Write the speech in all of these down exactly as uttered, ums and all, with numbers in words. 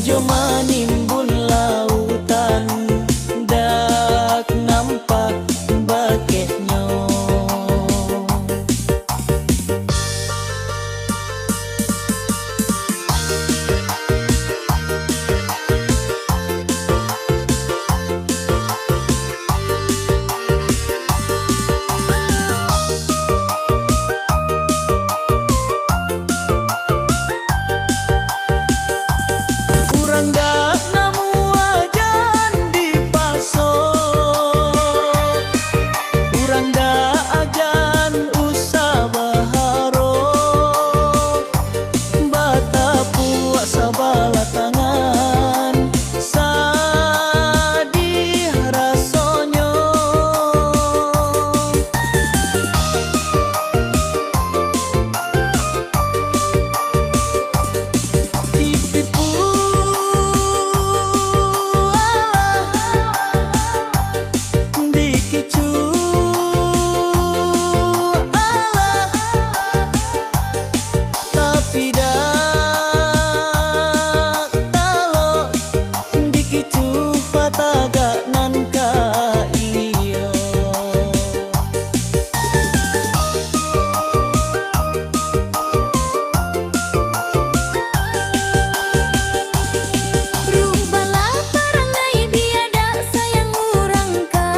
jo manimbun lautan, dak nampak bakehnyo. Urang dak namuah jan dipaso, urang dak ajan usah baharok, batapuak sabalah tangan, sadih rasonyo. Tipi pualah, dikicuah alah, tapi dak talok, dikicuah patagak nan ka iyo. Rubahlah parangai biadak sayang urang ka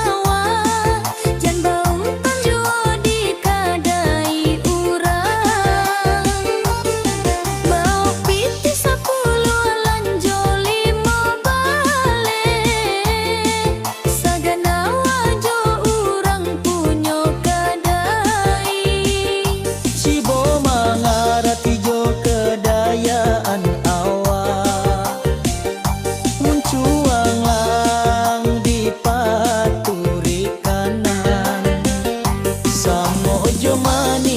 awak, jan bautang juo di kadai urang. Baok pitih sapuluah, lanjo limo baleh, saganawa jo urang punyo kadai. Cubo mangarati jo kadayaan awak, muncuang lang dipaturi kanan, samo jo mani